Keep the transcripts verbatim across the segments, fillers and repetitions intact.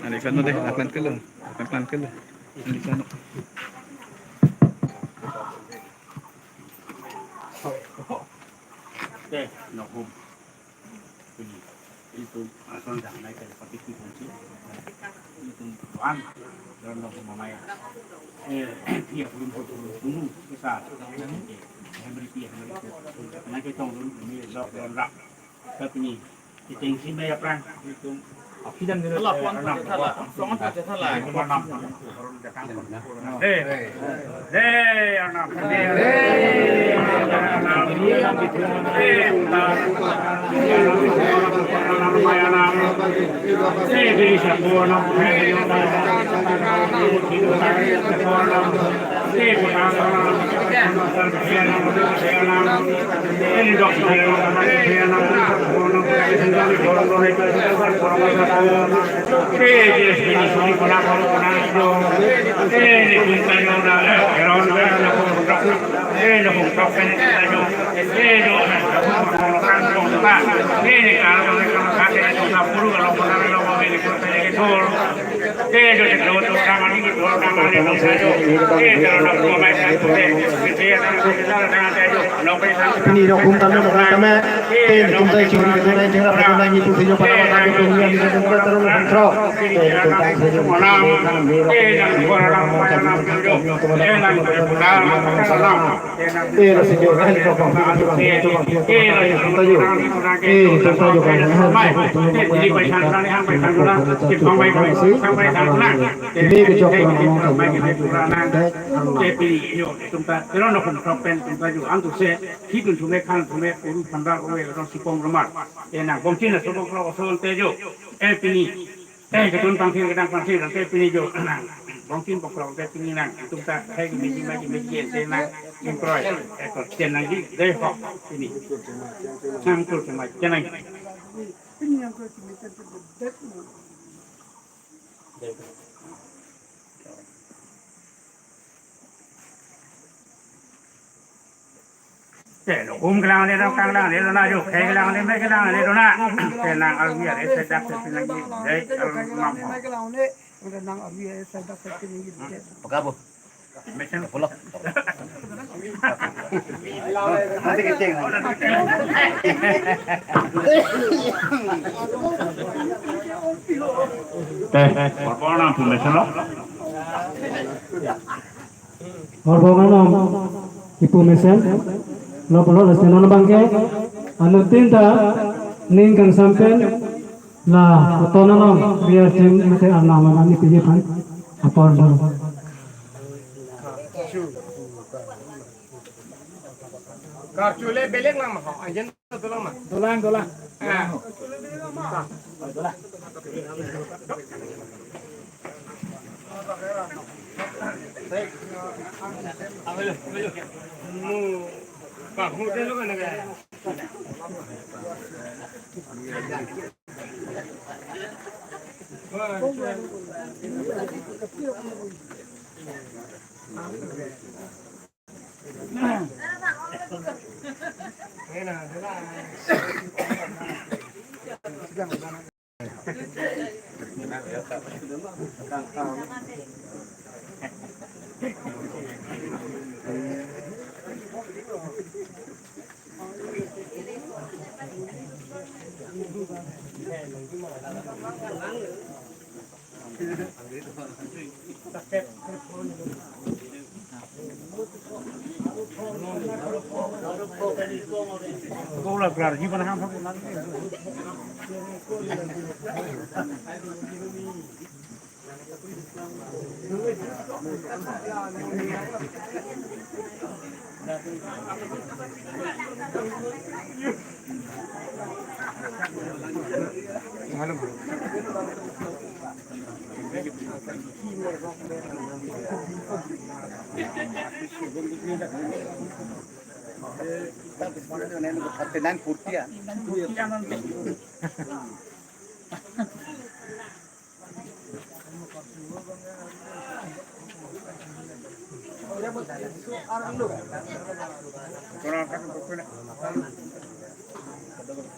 Andi kano deh, aklan kelo, aklan kelo. Andi kano. Oke, no home. Itu asal jangan naik ke patik di kunci. Itu tuan dan no home mamai. Eh, dia belum foto dulu besar. Oke, hammer itu, hammer itu. Naik ke tong dulu, ini lockdown rap. Tapi ni, kita isi maya perang itu. Apidan dulu. Alah, puan pakai thala. Puan pakai thala. Eh, eh, anam. Eh, anam. Eh, anam. Eh, beri sapu anam. Eh, anam. Pini rok hum tame, rok tame, te tum tai churi ke nai jengra pada nai ni tu sejong pada pada ke tu ni ni tu pada terus kontrol. Te tum tai sejong pada pada ke tu ni ni tu pada pada kontrol. Te la sejong kan rok bang tu bang tu bang tu tum tai jo. Te tum tai jo kan. Ini kejok kurang ngomong. Te pini yo tum ta, pero no hum pen tum ta jo. Antu se, hidun thume khan thume, uru phandar ove, ron sipong romar. Eh, nang bongchin aso bongkrok aso ante jo. Eh, pini. Eh, ketun pangthin, kedang pangthin, ante pini jo. Nang bongchin bongkrok ante pini nang. Tum ta, hai meji, meji, meji, ante nang, ingkroi. Eh, ko, chen nangji, dei hok, pini. Nang tu cuma, chen nang. Te lo hum kelang le dong, kang lang le dong na jo, khei kelang le, mei kelang le dong na. Te nang arvi are sedak se pinagi, dei arvi mam. Pagabo. Mesen pulo. Nanti kecil. Teh, porpona pu mesen lo. Porpona nom ipu mesen. Lo pulo, lasi non abangke anuttin ta ning kangsam pen la oton along biar jim mate arnam mani piji pan apor dong. Karchule belek lang ma ho, anjen dolang ma. Dolang, dolang. Ah. Mu, pa, mu delo kan.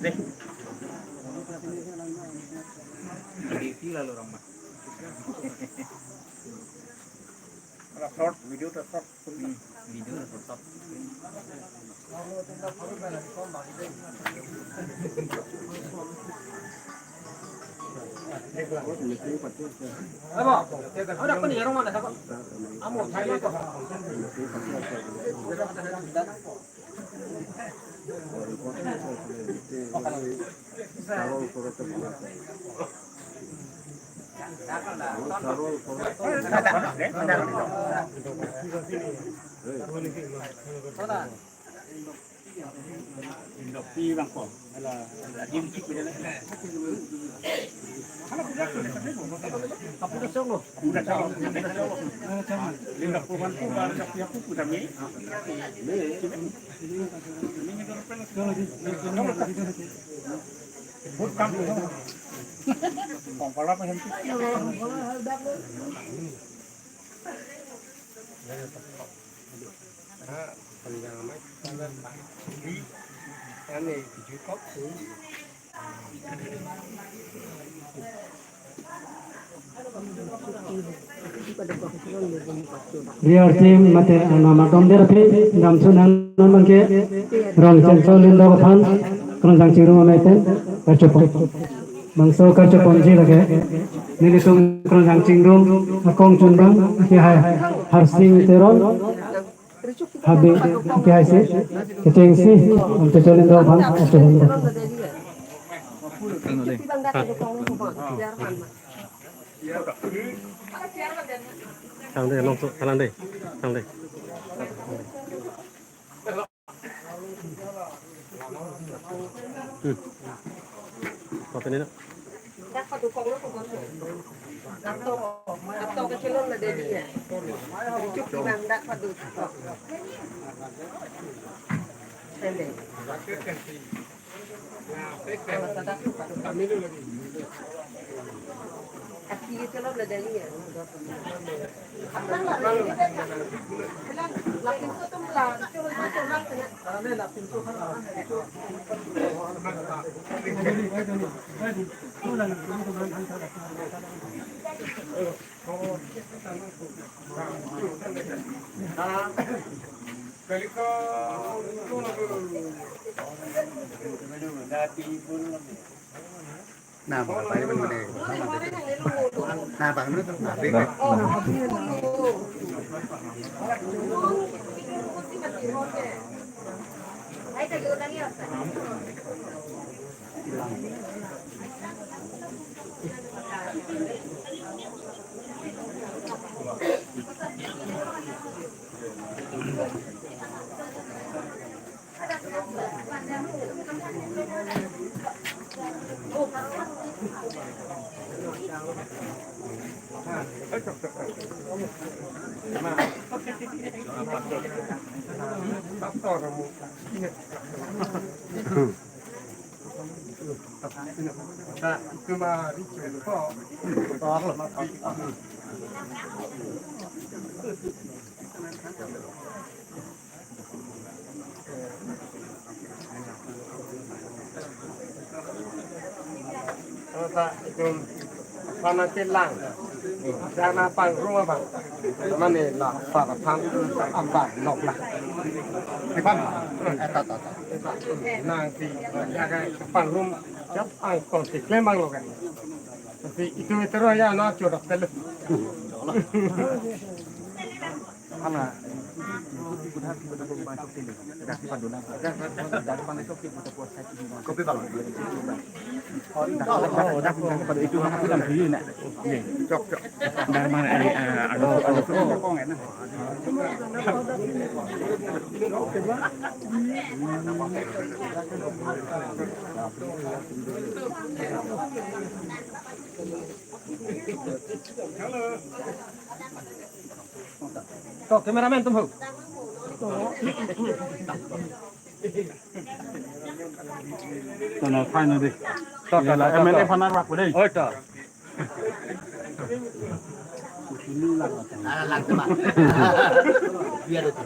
Deh. Di lalu orang mah. Ada short, video ta short. Hmm, video ta short. Rear team mate anam atomder aphi damsun han non bangke Rongchenso Lindok aphan Kronjang Chingrum amei pen karchopon. Bangso karchoponji lake nelitum Kronjang Chingrum akong chunbang akehai Harsing Teron habe akehai si kechengsi Rongchenso Lindok aphan karchopon. Thang dei, alongso, thang dei, thang dei. Hmm. Apa ini, nak? Dak padu kong lo kong lo. Ato, ato kecilon na dei ya. Cuk di bang dak padu. Pendek. Na, bang, bang, bang, bang. Na, bang, bang, bang. Ata itum aphan nangkelang, jana pangrum abang, mane la sar aphan abang nok la. Ipan, eta, eta, eta. Nangsi, jaga pangrum, jap ang kong si klem bang lo kan. Si itu itu ya na churap telu. Ana. Kopi bang. Itu hana bilang dulu na. Cok, cok. Dak mana, eh, eh, anu, anu, anu. Halo. To, cameraman tum ho. To na final dei. To, to, to, to, M L A to. Phan arwak dei. Oi, to. Ah, lang, lang, lang. Biar itu.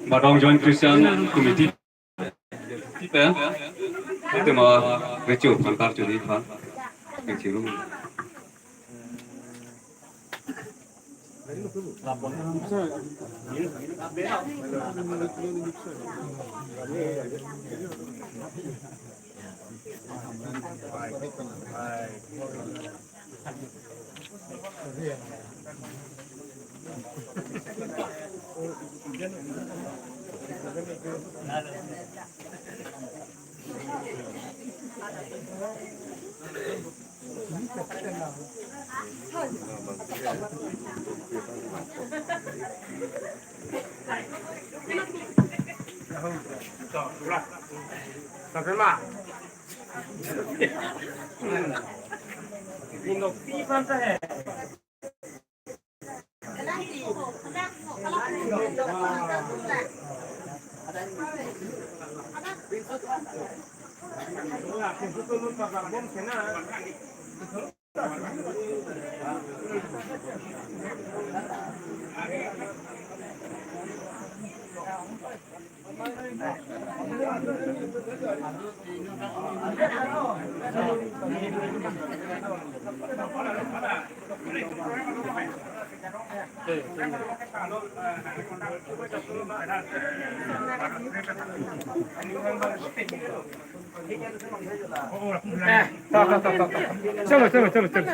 Bardong Joint Christian Committee. Tipe, ite ma recho phan karcho di phan. Kecil. Chalo, chalo, chalo, chalo.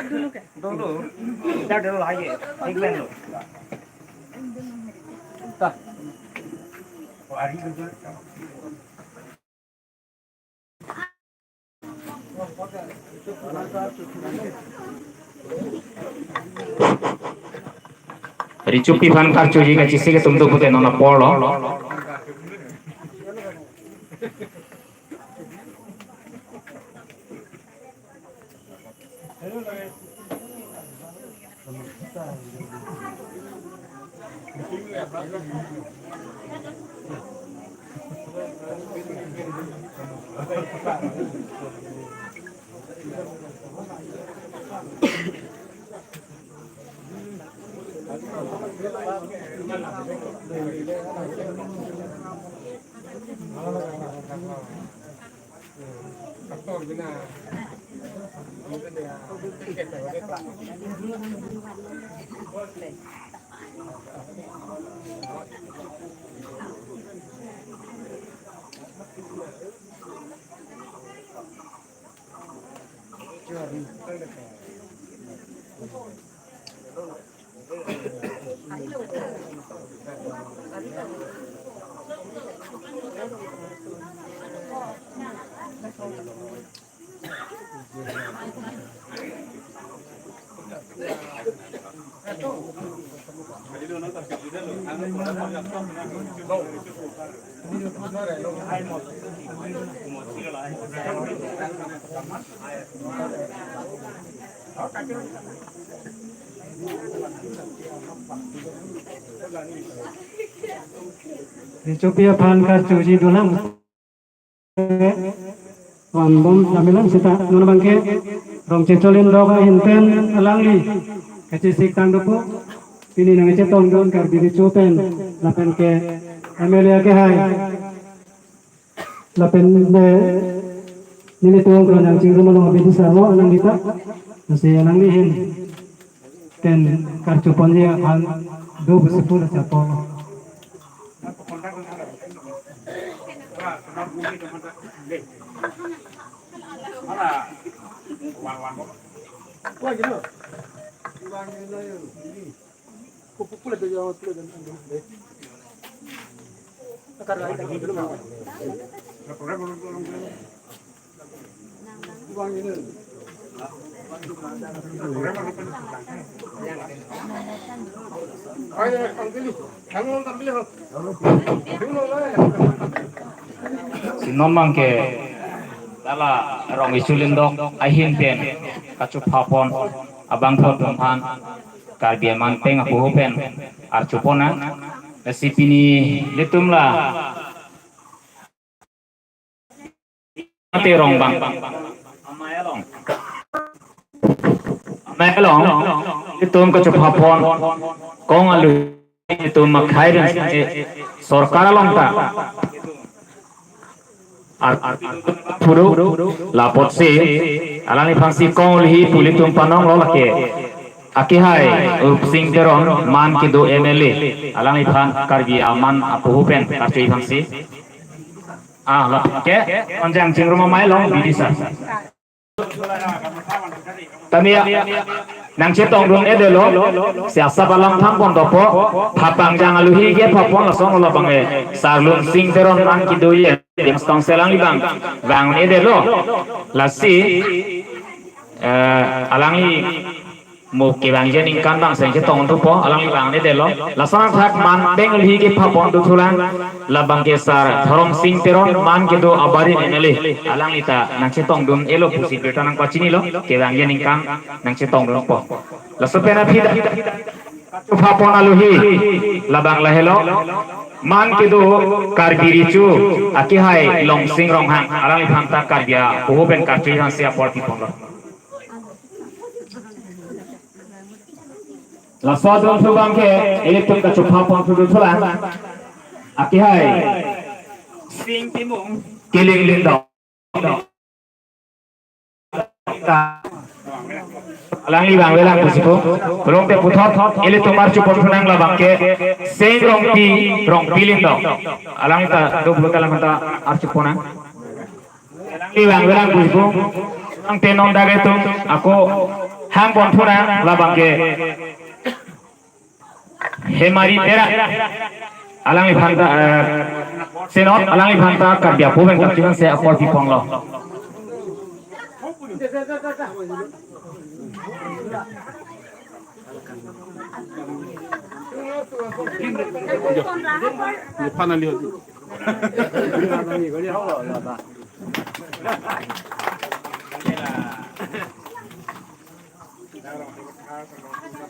Recho aphan karchoji kachesik atum do pute non apor lo. Recho api aphan karchoji dolang. Van bom damilang seta non abangke Rongchechol Indok ahin pen alangli kachesik tang dopo. Pini nangchetongdun Karbi Recho pen lapen ke M L A akehai lapen, eh, nelitum kronang chingrum along abidi sarmo alangli ta. Lasi alangli ahin pen karchoponji aphan do pusi pu la chapo. Si non abangke hala rong isu lindok ahin pen kachopha pon abangphu atum aphan Karbi aman peng apuhu pen archo pon nang. Si pini ilitum la Mate rong abang. Amei along. Amei along. Ilitum kachopha pon. Kong alu ilitum akhai pen sorkar along ta ar, ar, phuru lapotsi alangliphan si kong uli pu ilitum panong lo lake. Akehai Rupsing Teron man kedo M L A. Alangliphan Karbi aman apuhu pen karcho-i aphansi. Ah, lake, onjang chingrum amei along bidisa. Tami nangchetongdun-edetlo, si asap alam than pon dopo, phapangjang aluhi kepha pon lason lo abang e, Sar Rupsing Teron man kedo M L A, Limstone si alangli abang vang-un-edetlo, lasi, eh, alangli mo kevangji aningkan abang si nangchetongdunpo, alangli vang-un-edetlo. Lason athak man peng uli kepha pon dothulang, labang ke Sar Dhoromsing Teron man kedo abarim M L A. Alangli ta nangchetongdun-elo pusi birta nangpachinilo, kevangji aningkan nangchetongdunpo. Laso pen aphi ta kachopha pon aluhi, labang lahelo. Man kedo Karbi Recho, akehai Longsing Ronghang, alangliphan ta Karbi apuhu pen karcho-i aphansi apor piponlo. Laso adunthu abang ke ilitum kachopha pon thu dothulang. Akehai Sing Timung, Kiling Lindong. Alangli vangvelang pusi ko. Pulote puthot ilitum archo pon thu nang, labang ke Sing Rongpi, Rongpi Lindong. Alangli ta do pulote alangliphan ta archo pon nang. Alangli vangvelang pusi ko. Angte non dak ilitum ako hang pon thu nang, labang ke Hemari Terang. Alangliphan ta, eh, Senot, alangliphan ta Karbi apuhu pen karcho-i aphansi apor piponlo.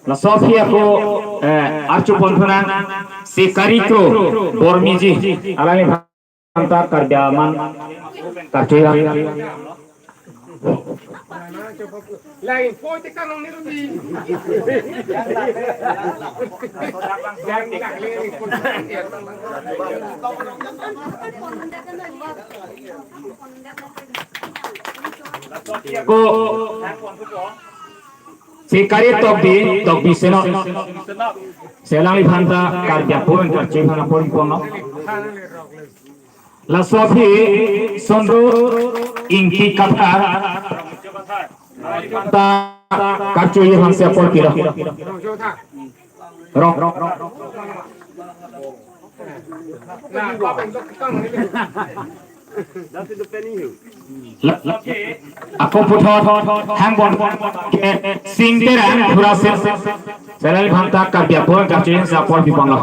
Laso aphi ako, eh, archo pon thu nang, si Karikro Bormiji, alangliphan ta Karbi aman karcho-i. Ko si Kari Tokbi, Tokbi Senot. Si alangliphan ta Karbi apuhu pen karcho-i aphan apor piponlo. Laso aphi Sondro Ingti Kathar ta karcho-i aphansi apor pilo. Rong. La, la, ako puthot hang pon ke Sing Terang Khura Sing. Si alangliphan ta Karbi apuhu pen karcho-i aphansi apor piponlo.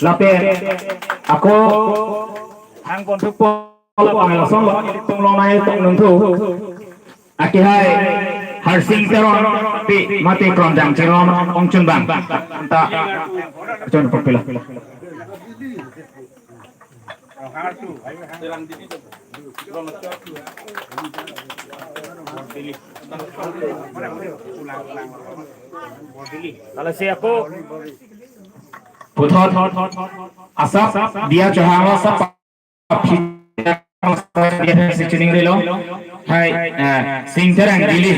Lapen ako hang pon thupo, lapen lason lo, ilitum along nangchetongdun thu. Akehai Harsing Teron, pi mate Kronjang Chingrum ongchun abang. Ta chun pupila. Kalau si ako puthot asap dia chahang lo, asap dia si chuning relo. Hai, eh, Sing Terang Dili.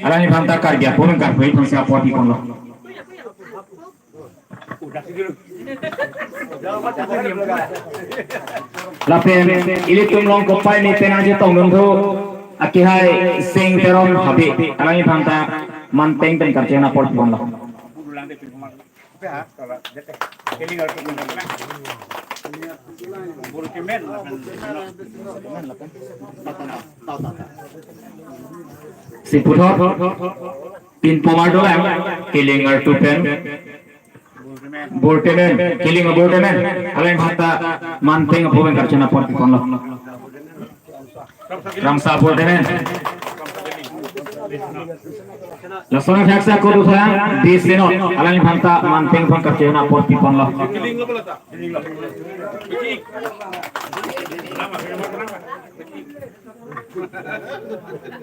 Alangliphan ta Karbi apuhu pen karcho-i aphansi apor piponlo. Lapen ilitum along kopai ni penang chetongdun thu akehai Sing Teron Habe, alangliphan ta man peng pen karcho-i aphan apor piponlo. Si puthot pinpomar dolang, Kiling artu pen. Bortemen, Kiling Bortemen, alangliphan ta Manteng apo pen karchoi apor piponlo. Ramsa Bortemen. Lason athak sa kodu thang, di senot, alangliphan ta Manteng pen karchoi apor piponlo.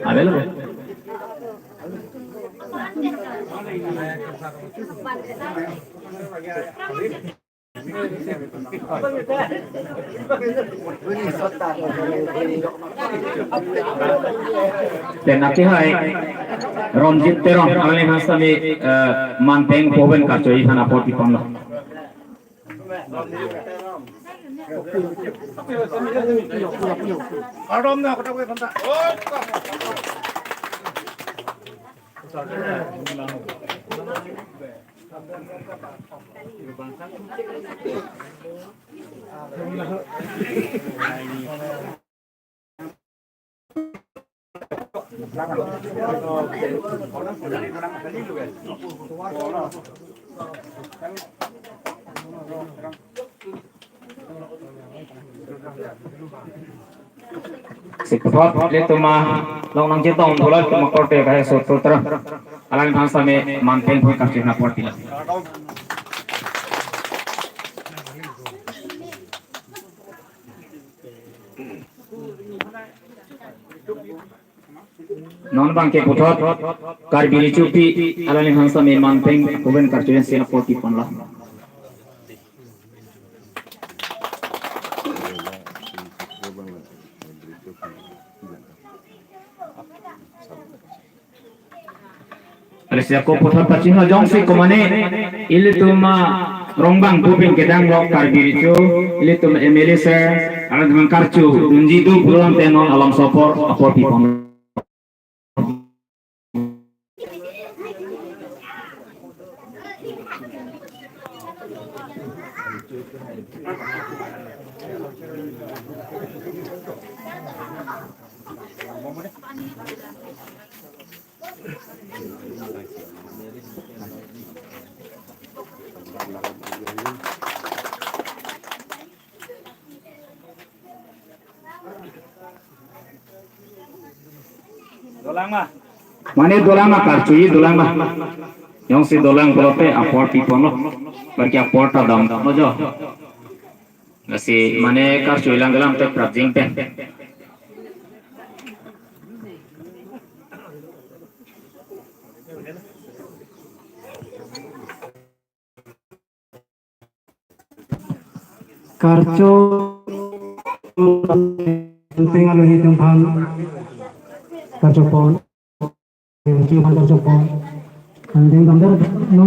Avelo. Pen akehai Ronjit Terong, alangliphan sitame, eh, Manteng apo pen karchoi aphan apor piponlo. Si puthot ilitum along nangchetong pulo, ilitum akorte kahai Soto Terang, alangliphan sitame Manteng pen karchoi apor pilo. Non abangke puthot Karbi Richopi, alangliphan sitame Manteng apo pen karchoi apor piponlo. Lasi ako puthot pachini jongsi komane ilitum, ah, Rongbang apo pen kedamlo Karbi Richo, ilitum M L A sir, alangliphan karchoi dunji do pulote non alam sopor apor pipon. Dolang ma? Mane dolang ma karchoi, dolang ma? Jongsi dolang pulote apor piponlo. Barke apor ta damlo jo. Lasi mane karchoi lang dolang te prapjin pen. Karcho, Manteng alohi atum aphan karchopon, Manteng aphan karchopon. Manteng damdar non